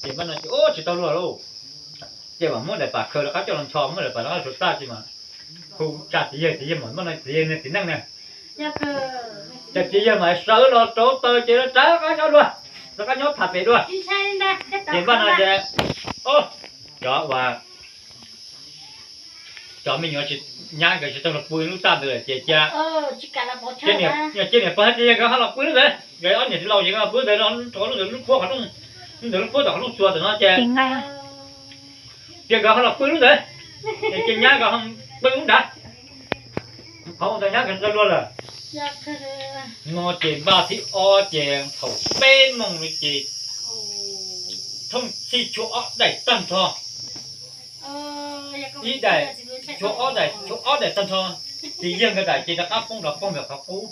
Ces npaj no ces ub tsis tau luag lauj. Ces mam muab daim pam khaws rov qab coj los ncho, muab daim pam rov qab suav txaj ces mam hu tsa txiv yawg, txiv yawg mam npaj no txiv yawg niag txiv neej na. Ces txiv yawg mam sawv los rauv taws ces rov qab nyob dua, rov qab nyob tham pem dua. Ces npaj no ces cov uas cov me nyuam tsis, nyab nkawd tsis tau los pw lub txaj ntawd lawm ces cia, cia niam pog thiab txiv yawg nkawd ho los pw lub ntawd, nkawd ob niam txiv laus ces nkawd pw ntawd, rau lub ntawd lub puab qhov rooj, lub ntawd lub puab tom qhov rooj txua tom no ces cia nkawd ho los pw lub ntawd, ces nyab nkawd pw lub nrad. Qhov ntawd nyab nkawd nqa luag lawm. No ces npaj thib ob ces thaum peb moos no ces thooj txhij tshuav ob daim tag nrho. Ib daim, tshuav ob daim, tshuav ob daim tag nrho. Txiv yawg nkawd daim ces rov qab poob rov poob ntawm qhov qub,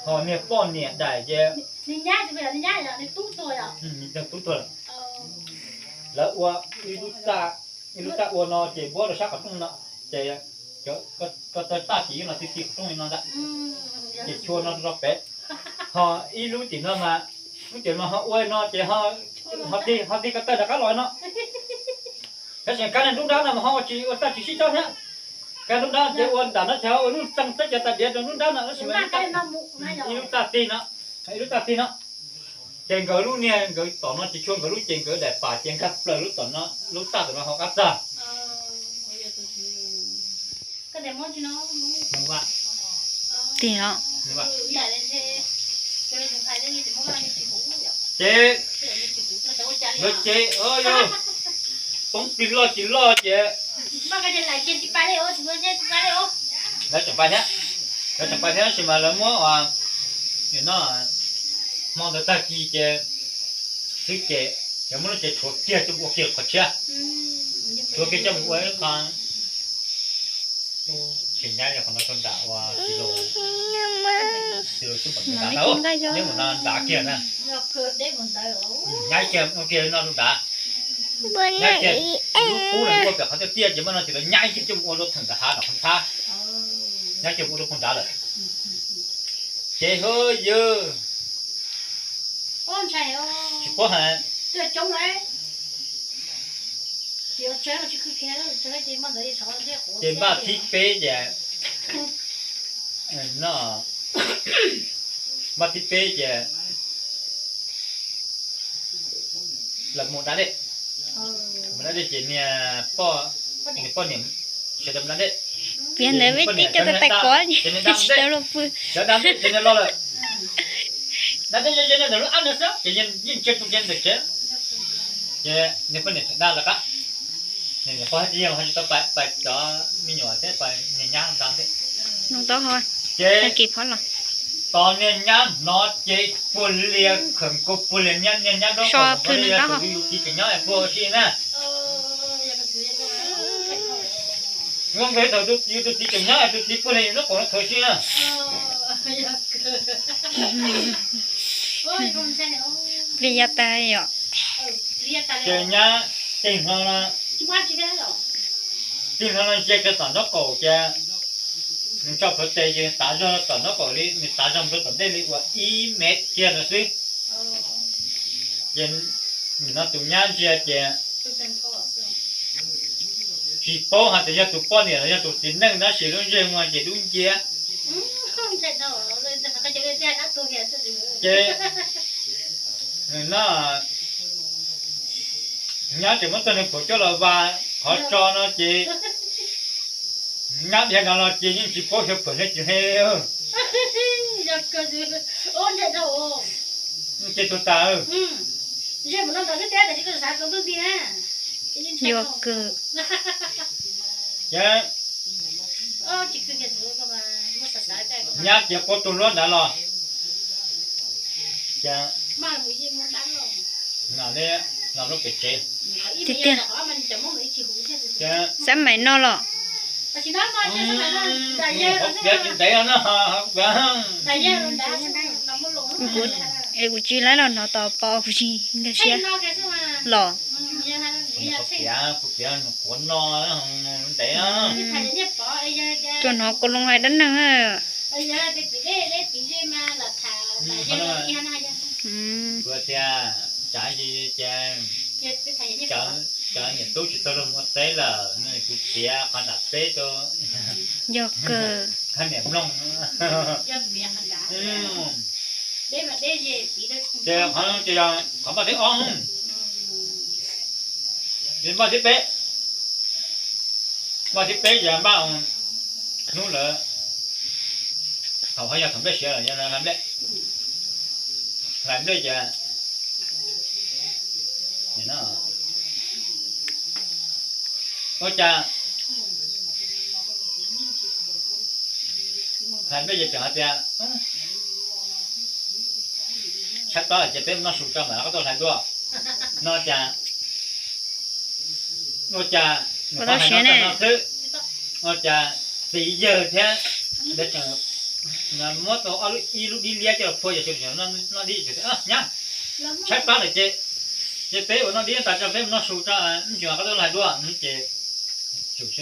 ho niag poj niam daim ces tub tuag lawm. Lawv ua ib lub txaj, ib lub txaj ua no ces npuab rau sab qhov rooj no, ces ko taw txaj ces yeej los ti ti qhov rooj li no ntag. Ces tshuav no rau pem, ho ib lub tim no mas, lub tim no ho ua no ces ho ti, ho ti ko taw rov qab los no. Tab sis kab niag nruab nrab no mas ho ua tsis, ua txaj tsis sib tsob thiab. Kab nruab nrab ces ua nram no ces ho ua lub txeeg teb cov tais diav rau nruab nrab no tab sis mas ib lub txaj tig no, ib lub txaj tig no. Ces nkawd lub niag nkawd tom no ces tshuav nkawd lub ces nkawd daim pam ces nkag plaws lub tom no, lub txaj tom no ho qab txag. Tig no. Ces nkawd ces yog poob tig loj tig loj ces lawv tseem pais thiab, lawv tseem pais thiab tab sis mas lawv muab, no, hmo ntawd tag kis ces xwb ces lawv muab lub tsev rhuav kiag coj mus ua kiag qhov tshiab, rhuav kiag coj mus ua ib qho. Tsis nyab yog qhov no rau nram ua txiv laus, txiv laus xub npam nrad na, neb mus no nrad kiag na. Nyab kiag ua kiag no rau nrad. Nyab kiag lub qub no ua pem qhov tiaj tiaj ces npaj no ces lawv nyab kiag coj mus ua rau theem nram hav nram qhov nthab. Nyab kiag mus ua rau puag nrad lawm. Ces hwb yawg, tsis paub hais, ces npaj thib peb ces, no, npaj thib peb ces lawv mus da dej, mus da dej ces niag poj, niag poj niam sawv daws mus da dej. Piav ntawd peb tib cov tais tais kov tsis tau los pw. Lawv da dej ces niag lo lawm, da dej ces niag ntawm lub ab no xwb ces yeej ntsia tus ces ntawm tsev, ces niag poj niam tseem da lawv qab. Niag pog thiab txiv yawg ho tsis tau pais, pais cov me nyuam thiab pais niag nyab nrad ntej. Ces tos niag nyab hnov ces puag lias khawm nkaus puag lias nyab, niag nyab nraub qaum ntawd yog tus yus txiv tseem nyob es puag ua si na. Zoo nkaus thaum yus tus txiv tseem nyob es tus txiv puag lias nraub qaum no khaws si na. Vim yog tas yom. Ces nyab tig hlo no, tig hlo no ntsia kiag tom nraub qaum ces nws tso plhuav tes ces nws tav zog tom nraub qaum li, nws tav zog mus rau tom ntej li uas ib mev kiag no xwb. Ces nim no tus nyab ntsia ces tsis paub hais tias yog tus poj niam los yog tus txiv neej tab sis lub ntsej muag ces dub nciab. Ces no nyab tseem muab txog nws phuam coj los vas qhov tso no ces nyab dhia no los ces yeej tsis paub xyov phuam hle tsis hle. Ces tus tas, yuav kawg. Nyab ces qua tus luab nrad los, los lub pem tsev. Tiag tiag. Xab maim no los. Kuv tsis laib los hnov tos pom kuv tsis nkag siab los. Kuv piav, kuv piav nws qhuav no ntev. Tsuas hnov kuv loo hais dab neeg. Kuv tias tsam ces, ces Cov niam tub tsis tau luag mus ua teb lawm no kuv piav qhov nram peb rau. Yog kawg. Qhov niam mloog. Ces qhov no ces yog qhov npaj thib ob, npaj thib peb, npaj thib peb ces npaj hnub lawm, thaum ho yog thaum nplej siav lawm yog hlais nplej, hlais nplej ces ua cas hlais nplej ces tseem hais tias tshaib plab lawm ces peb mus noj su tso mam rov qab tuaj hlais dua no cas, ua cas nws qhov hais no tag no xwb, ua cas txiv yawg thiab dev tseem muab tau ob lub, ib lub dib liab coj los phua ces sawv daws noj dib, nyab, tshaib plab lawm ces, ces peb ua noj dib tas tso peb mus noj su tso, ib ntsis mam rov qab tuaj hlais dua no ces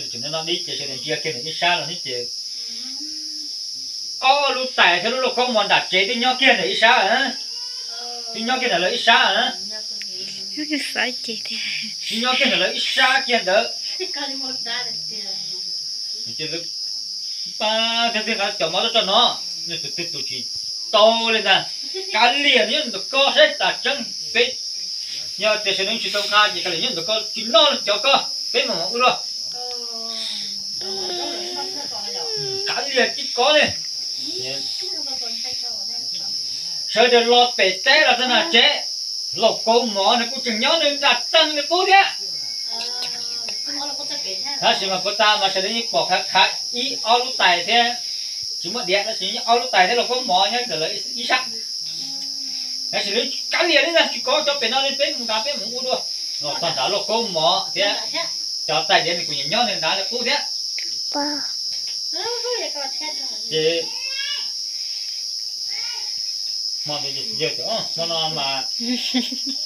tseem noj dib ces sawv daws ntsia kiag ntawm ib sab los xwb ces ob lub tais thiab lub lauj kaub mov nram tsev twb nyob kiag ntawm ib sab, twb nyob kiag ntawm lawv ib sab, twb nyob kiag ntawm lawv ib sab kiag ntawd. Ces lawv pab thiab twb nqa cov mov tuaj tso no, nws tus twg tus tsis tau li ntag. Kav liam nws nyob ntawm ko saib tas tseeb peb, yog tias sawv daws tsis tau nqa ces kav liam nyob ntawm ko tsis noj cov ko, peb mam mus ua dua. Kav liam tsis kov li. Sawv daws los pem teb los txog nram tsev, lauj kaub mov nws kuj tseem nyob nws nram txee li qub thiab. Tab sis mas puag ta mas sawv daws yeej pom khav khav ib ob lub tais thiab, tsis muaj diav tab sis ob lub tais thiab lauj kaub mov nyob ntawm lawv ib sab. Tab sis lawv kav liam li ntag tsis kov cov pem no li, peb mus nqa peb mus ua dua. Los txog nrad lauj kaub mov thiab cov tais diav nws kuj nyob nyob nws nrad li qub thiab. Ces hmo ntawd ces tsis yawg tias, hmo no mas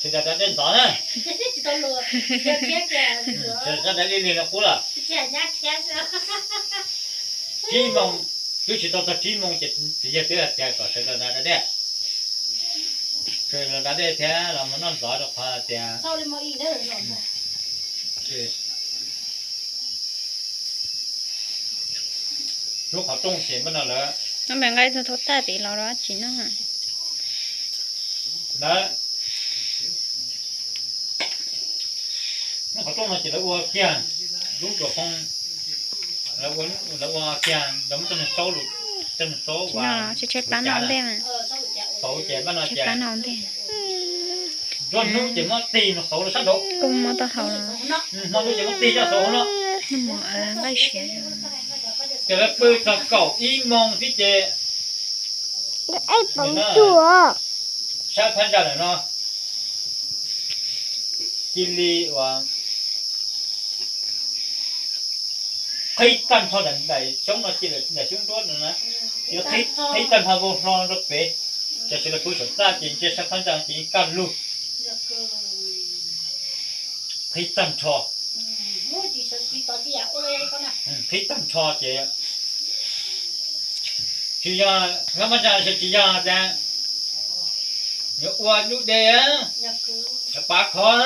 sawv daws da dej ntxov na, sawv daws da dej lig lig li qub lawm. Tsib moos, twb tsis tau txog tsib moos ces txiv yawg twb hais tias kom sawv daws da dej, sawv daws da dej thiab los mus noj ntxov rau qhov tias lub qhov rooj ces npaj no lawv, nqa ib tug thauj tag tim los los tsis noj. Lawv, lub qhov rooj no ces lawv ua kiag, lub tuam phooj, lawv ua kiag, lawv muab coj nug saub, coj nug saub ua, tshaib plab no ntej, pauv ces npaj no ces nruab hnub ces muab tig nug saub rau sab nraud, hmo hnub ces muab tig coj saub hauv no. Ces lawv pw txog kaum ib moos xwb ces sab phab ntsa ntawm no cia li uas qhib tag nrho daim xyoob no, cia li daim xyoob nruab no na, cia li qhib tag nrho vau hlo rau pem. Ces sawv daws pw saum txaj ces ntsia sab phab ntsa ces kaj lug, qhib tag nrho, qhib tag nrho ces tsis yog, sab phab ntsa tsis yog tias yuav ua lub dej, yuav pav khov,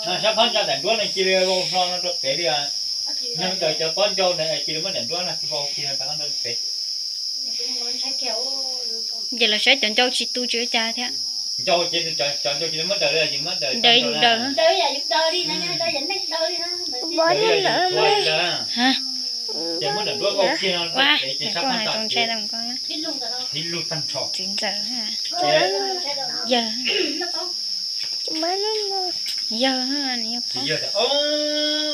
sab phab ntsa daim nruab no cia li vau hlo no rau pem li. Neeg daws cov pob ncau na cia li muab daim nruab no vau kiag rau pem. Ces lawv saib cov ncau tsis tu tsis ua cas thiab. Ncau ces cov ncau cia li muab daws li, daws yus daws, daws yus daws li, daws yus daws li. Ces muab daim nruab vau kiag no rau pem ces sab phab ntsa ces qhib lug tag nrho. Yawg, yawg,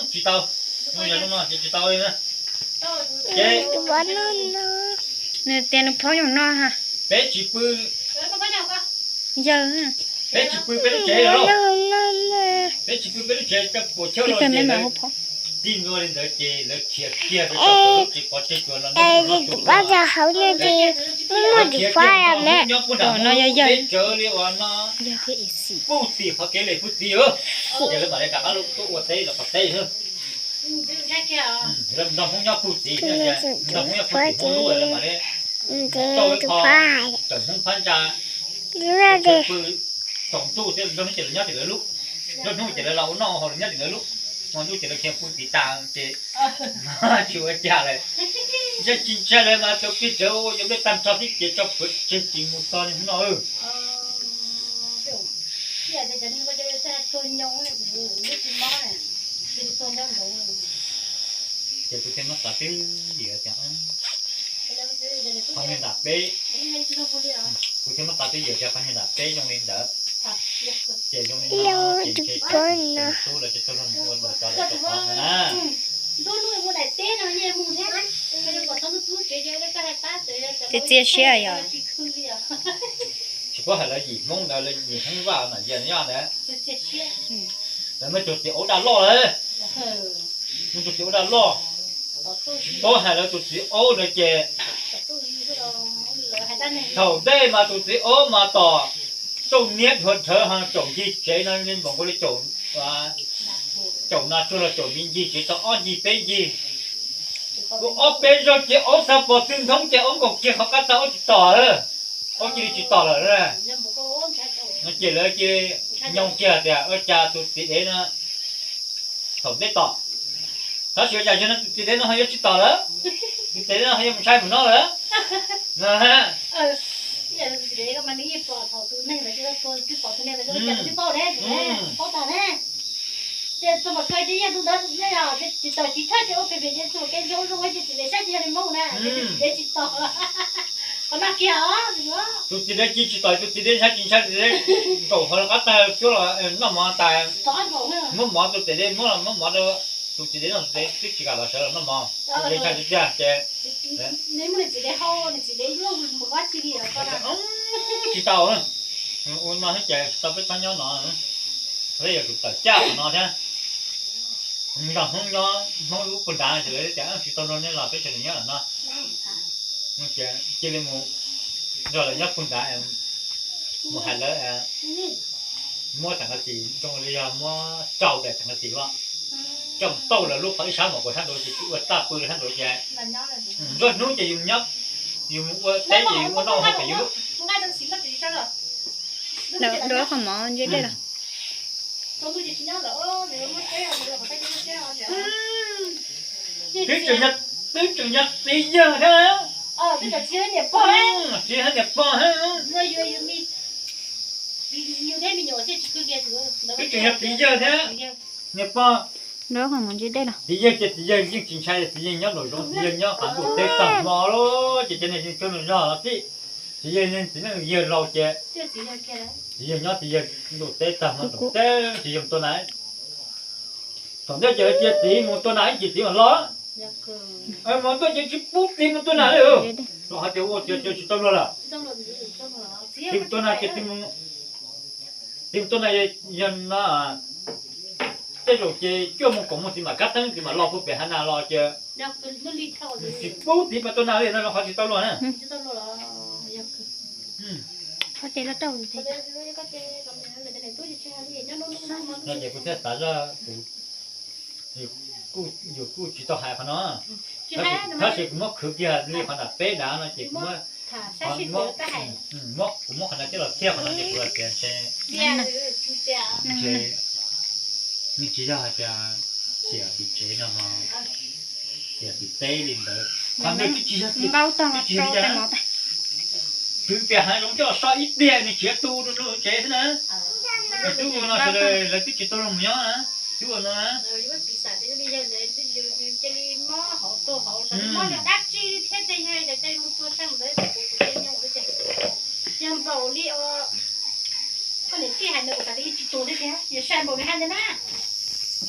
tsis tau, no ces tsis tau li na. Ces nws tias nws phob nyob no ha. Peb tsis pw, yawg, peb tsis pw peb lub tsev lawm, peb tsis pw peb lub tsev coj puas chawj los ces lawv tig ntua li ntawd ces lawv khiav kiag rau saum lub tsev pov tseg tsuas los nrog pab rau hauv no ces muaj tus pab nyob puag nram no yog yawg, peb tsawv li uas no, yawg thiab ib xim puj tim qhov kev li puj tim, ces lawv mam li rov qab tuaj ua teb los qhov teb xwb. Lawv nrog Hmoob nyob puj tim, nrog Hmoob nyob puj tim Hmoob lub lawv mam li tau ib qho tawm Hmoob phab ntsa, pw tsaus ntuj thiab nrog Hmoob ces lawv nyob tim lawv lub. Nruab hnub ces lawv los ua noj haus nyob tim lawv lub, hmo ntuj ces lawv khiav pw tiv tas ces tsis ua cas lawm. Ntshe tsis ntshai lawm mas tau pib tawv ua yog nplej tag nrho thiab ces tso plhuav tseg tsis mus txog li hnub no. Ces kuv thiaj muab xav twb ywm tias qhov niag nram peb, kuv thiaj muab xav twb ywm tias qhov niag nram peb zoo li ntawd. Ces zoo li no ces ntshe tub lawv tsis tau zoo mus ua ntawd cov lawv cov qhov na. Txias txias siab yog. Tsis paub hais lawv yim Hmoob ntawd, lawv yim Hmoob Vaj mas yog nyob ntawd. Lawv muaj tus txiv aub daj loj lawm, muaj tus txiv aub daj loj. Tsis paub hais lawv tus txiv aub ntawd ces thaum ntej mas tus txiv aub mas tom txoj niab dhuav dhawv ho caum ncig tsev no li npaum nkaus li caum nas tsuag los caum me ncig tsev tau ob ncig peb ncig. Kuv ob peb zaug ces aub xav pom tw nthoob ces aub nkaum kiag qhov qab tag aub tsis tom. Aub cia li tsis tom lawm. No ces lawv cia li nyoog kiag tias ua cas tus txiv dev no thaum ntej tom, tab sis ua cas yog no tus txiv dev no ho yuav tsis tom lawm, tus txiv dev no ho yuav mus ntshai mus no lawm. Ces txog mas kawg ces yog tus ntawd ne, tsis tau tsis thawj ces ua phem phem ces txog kev zoo zoo ces txiv dev saib ces yog li Hmoob na, txiv dev tsis tau. Qhov no kiag os. Tus txiv dev cia tsis tau, tus txiv dev ntshai tsis ntshai, tus txiv dev nkaum hauv qab tag cuab los noj mov tas, muab mov tus txiv dev, muab mov rau tus txiv dev noj, tus txiv dev twb tsis kam los sawv los noj mov, tus txiv dev ntshai tiag tiag ces tsis tau. Ua no ces tau peb txhob nyob no, peb yuav tsum tawm caj qhov no thiab. Nrog Hmoob nyob, Hmoob lub puag nrad ces lawv tias tsis tau nrog nej los peb sawv daws nyob lawm no. Cia li mus nrog lawv nyob puag nrad, mus hais lawv muab txheem kas xis zoo li yog muab rau daim txheem kas xis los coj tauj lawv lub qhov ib sab mas kuv sab nraud ces ua txaj pw sab nraud ces nruab hnub ces yus nyob, yus mus ua teb ces yus ua noj ua haus pem yus lub. Dua qhov mov ntsej dej los. Twb tseem yog, twb tseem yog txiv yawg thiab, txiv hab niam pog hab. Twb tseem yog txiv yawg thiab niam pog. Txiv yawg ces txiv yawg yeej tsis ntshai, txiv yawg nyob nraum zoov, txiv yawg nyob qhov ntuj teb tag hmo lawm ces cov niag tub zog los txij. Txiv yawg, txiv neej yawg laus ces txiv yawg nyob txiv yawg ntuj teb tag hmo nraum teb, txiv yawg mus tua nas. Thaum ntej ces lawv cia txiv mus tua nas ib chim txiv mam los. Mus tuaj ces tsis pub txiv mus tua nas li. Los hais tias ua tias tsis tau luag lawm. Txiv mus tua nas ces txiv mus, txiv mus tua nas yog no tej zaum ces cuaj moos kaum moos txiv mam kab teeb txiv mam los puag pem hav nas los ces tsis pub txiv mus tua nas li no los qhov tsis tau luag na. No ces kuv thiaj xav zoj kuv, yus kuj tsis tau hais qhov no, tab sis kuv muab khwv kiag li qhov nram peb nrad no ces kuv muab, kuv muab qhov no coj los thiaj qhov no ces kuv tias ntshe, ntshe nws tsis yog hais tias xiam tim tsev no ho, xiam tim teb li ntawd. Qhov ntawd twb tsis yog, twb tsis yog, khwv tias hav zoov coj los so ib pliag nws tsis tu rau tsev xwb na. Twb ua no sawv daws lawv twb tsis tau los nyob na, twb ua no na. Yog npaum li koj niam tij hais ntawd kuv xav tias yeej tsis tuag thiab tiag, yog sai npaum nws hais ntawd na.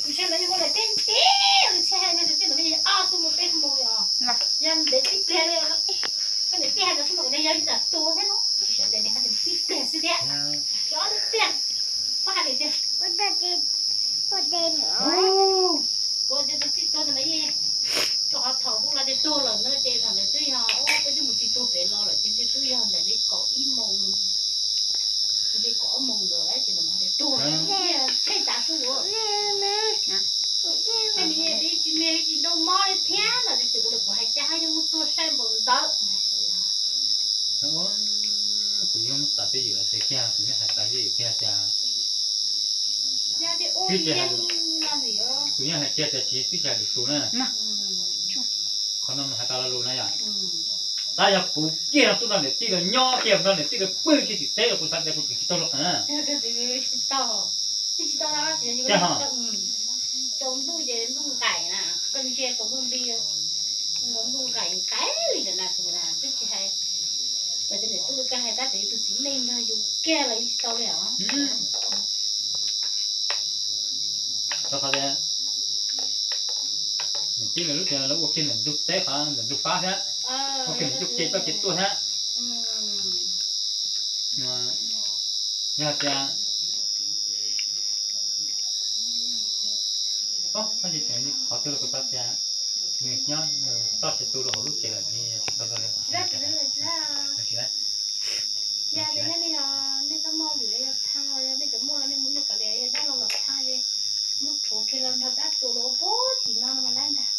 Kuv saib lawv yeej ua lawm tej ntej li txhia hais ntawd, txhia ntawd yeej ob xuab moos peb xuab moos li os. Yog ntev tib pliag li, koj niam tij hais ntawd xuab moos kuv tias yog ib nram tuag thiab no, tsis xav tias nws hais tias tib pliag xwb thiab. Cov ib pliag, pab hais tias kuv tias tus txij tuag ntawd mas yeej rau qhov thaum hu los tias tuag lawm no ces thaum ntawd twb yog peb twb mus txij tuag pem los lawm ces ntshe twb yog ntawm li kaum ib moos, ntshe kaum ob moos ntawd ces lawv mam tias tuag, tsheb tav xwb. Tej nws tsis me tsis nrau mob li thiab no ces kuv hais cas yeej muaj tuag sai npaum ntawd. Kuv yeej xav peb yawm tiag, kuv yeej hais xav peb yawm tiag tias Twb tsis hais lus, tus nyob hais kiag tias tsis twb tsis hais lus tus na. Qhov no nws hais tas lo lus na yom. Tab yog kuv kiag no tub nrog niam tij los nyob kiag nrog niam tij los pw kiag tim teb los kuv xav tias kuv tseem tsis tau los qees na. Tsis tau, tsis tau, tsaus ntuj ces ntuj nqaim na, koj ntsia tsaus ntuj nti, ntuj nqaim nqaim li ntawm na tus na twb tsis hais. Mas cov niam tub koj hais tab tseem yus tus txiv neej nrog yus kiag los yeej tsis tau li os. Rau qhov tias niam tij lawv lub tias lawv ua kiag ntawm ntug teb qhov ntawm ntug fab thiab, ua kiag ntawm ntug ke toj kev tuaj thiab. Yog tias, tab sis qhov twg los kuv xav tias nws nyob nws toj siab tu rau hauv lub tsev lawm nws tsis tau li. Yog tias nej yog nej txhob muaj lwm yog thaaj los yog nej cov muaj los nej mus nej kav liam yog dab laug los thaaj ces muab rhuav kiag los nrog dab tsuas los ua puag tim no no mas laib ntag.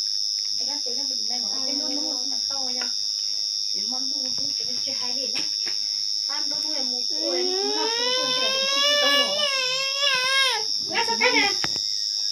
Dab tsuas nyob puag tim no mas ua tej nruab hnub xwb mas tau yog. Tsis muaj ntuj tub tsis tsis hais li na. Pab nruab hnub mus ua